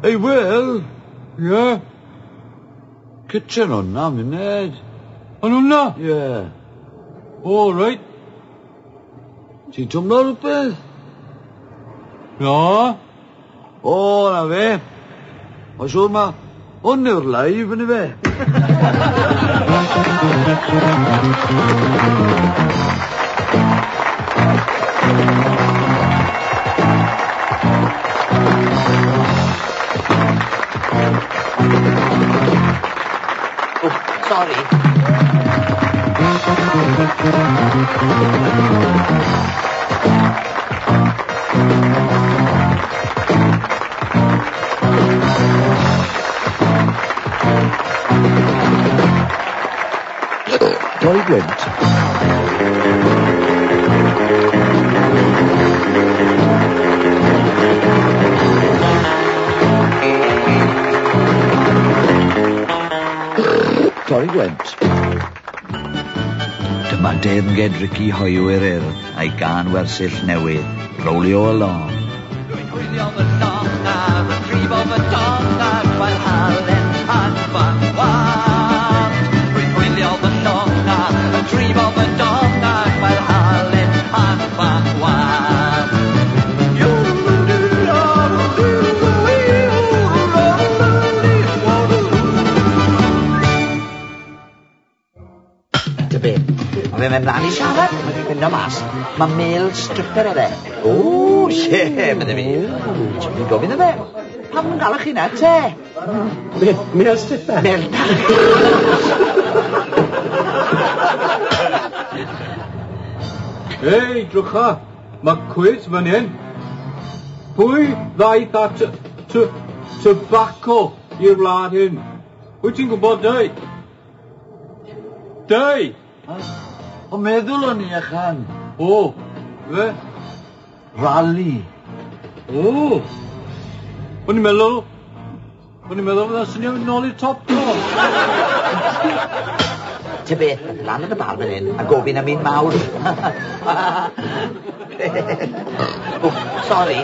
Ei, wel, ie. Yeah. Kitchen hwnna, munud. Yn hwnna? Ie. Yeah. O, reit. Ti'n twmlo rhywbeth? Na. O, na fe. Mae'n siŵr ma, hwn yw'r live, yn i fe? Oh, sorry. Doi gwynt. Torri gwynt. Dyma deyrnged Ricky Hoyw i'r Urdd a'i gân wersyll newydd, Rolio Along. Rwy'n hwylio fy llong ar y prif o fy don ar chwael halen ar fy ngwallt. Rwy'n hwylio fy llong ar y prif o fy don ar chwael halen ar fy ngwallt. Ta be, mae fe'n mynd mlaen i siarad, mae fe'n ffindo mas. Mae male stripper oedd e. O, ie, medde fi. Ti'n gofyn iddo fe, pam nhw'n galw chi na te? Male stripper? Male... Hei, drycha, mae cwis fan hyn. Pwy ddaeth â tobacco i'r wlad hyn? Wyt ti'n gwybod, deu? Deu! O meddwl o'n i, achan. O, fe? Rali. O! O'n i'n meddwl... O'n i'n meddwl fydda syniad mynd nôl i'r top drawer. Ta beth, nath e lan yn y bar fan hyn a gofyn am un mawr. O, sori.